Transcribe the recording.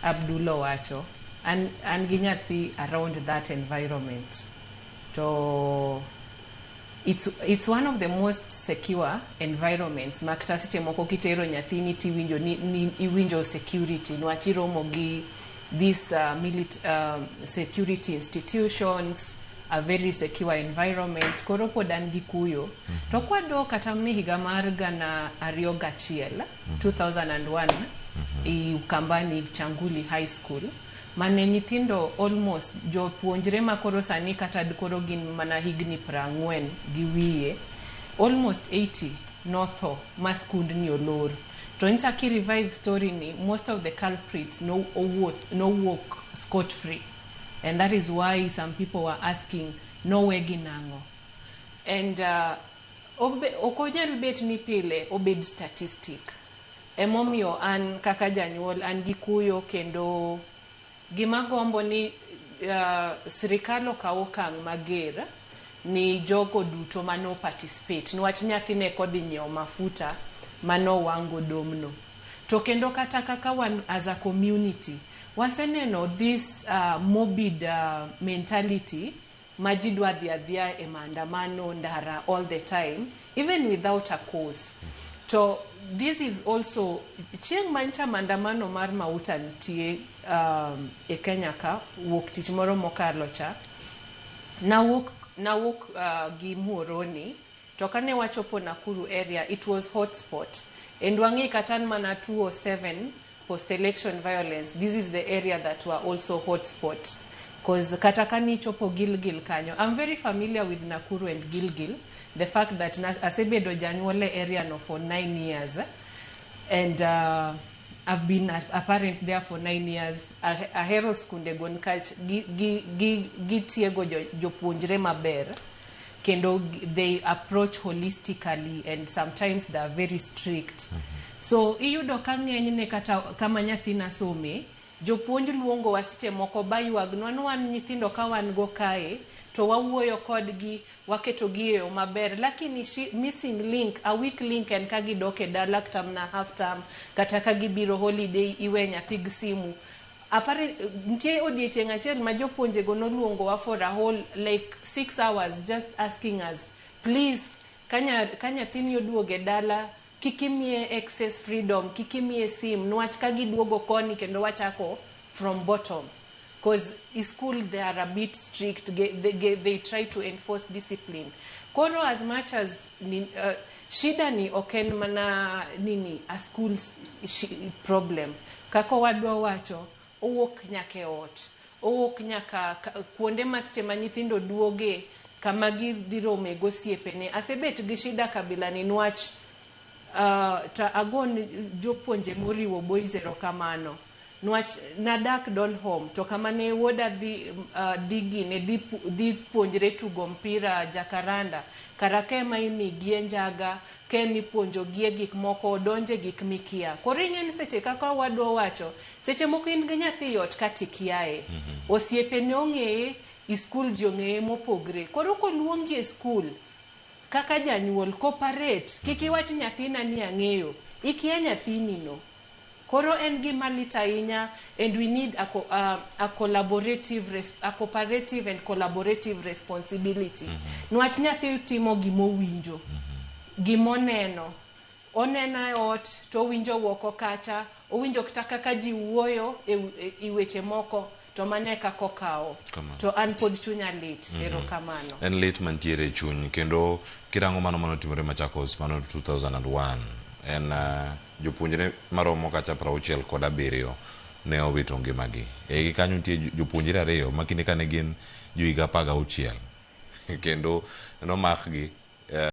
Abdul owacho, an gi nyathi around that environment. To it's one of the most secure environments ma kata seche moko kitero nyathini tiwinjo ni iwinjo security niwach iromo gi this security institutions, a very secure environment. Koro pod an gi kuyo. To kwadok kata mana e higa mar 2001, 2001, i Ukambani Changuli High School, mane nyithindo almost jopuonjre ma koro sani kata koro gin mana higni 40 gi wiye, almost 80 notho ma skundni olor. To ncha ki revive story ni, most of the culprits no owuok, nowuok scot free, and that is why some people were asking nowegi nang'o. And ok onyal bet ni pile obed statistic. Emomiyo an kaka janyuol an gi kuyo, kendo gima gombo ni sirikal okaw okang' mager ni jogo duto mano participate, niwach nyathi ne kodhi nyiewo mafuta manowang'go domno. To kendo kata kaka wan as a community waseneno this morbid mentality ma ji dwa dhi adhiya e maandamano ndara all the time, even without a cause. To this is also chieng' mancha maandamano mar mauta nitie e Kenya ka wuok tich moro mokalo cha, nawuok gi Muhoroni, to kane wachopo Nakuru area, it was hotspot, and wang'i kata an mana 207 post election violence, this is the area that were also hotspot, 'cause kata kanichopo Gilgil kanyo, I'm very familiar with Nakuru and Gilgil, the fact that asebedo janyuol e area no for 9 years and I've been a parent there for 9 years. Ahero skunde go nikech gitiego jopuonjre maber, kendo they approach holistically and sometimes they are very strict. So iyudo ka ng'enyne kata kama nyathina some, jopuonj luongowa seche moko ba ywagnwa ni wan nyithindo ka wan go kae to wawuoyo kodgi, waketogi e yo maber, lakini missing link, a weak link en ka gidok e dala kata mana half term, kata ka gibiro holiday, iwe nyathi gi simu. Apare nitie odiechieng' achiel ma jopuonjego noluongowa for a whole like 6 hours, just asking us, "Please, ka nyathini oduogo e dala, kik imiye excess freedom, kik imiye sim, niwach ka giduogo koni kendo wachako from bottom," because i school they are a bit strict. They try to enforce discipline. Koro as much as ni, shida ni ok en mana nini a school problem, kaka wadwa wacho, owuok nyaka e ot, owuok nyaka kuonde ma seche ma nyithindo duoge kama gidhi rome gosiepene. Asebet gi shida kabila ni niwach to agon jopuonje moriwo boys erokamano, niwach nadak Donholm, to kama ne wuoda dhi gine dhi puonjre tugo mpira Jacaranda kara ka ema imigie njaga, ka ema ipuonjogie gik moko, donje gik mikia. Koro ing'e ni seche kaka wadwa wacho, seche moko in gi nyathi e ot katikiaye, osiepene ong'eye i skul, ji ong'eye mopogre. Koro koluongi e skul kaka janyuol, cooperate. Kik iwach nyathina ni ang'eyo, ikia nyathini no. Koro en gima lit ahinya, and we need a cooperative and collaborative responsibility, niwach nyathi timo gimowinjo, gimoneno. Oneno e ot to owinjo woko kacha, owinjo kata kaka ji wuoyo e weche moko, to mano e kaka okawo. Kamano. To an pod chunya lit. Erokamano. En lit mantiere e chuny, kendo kirango mano manotimore Machakos mano 2001, en jopuonjre maromo kacha 67 ne owito ngimagi. E igi kanyo nitie jopuonjre ariyo ma kinde kane gin johiga 16, kendo nomakgi.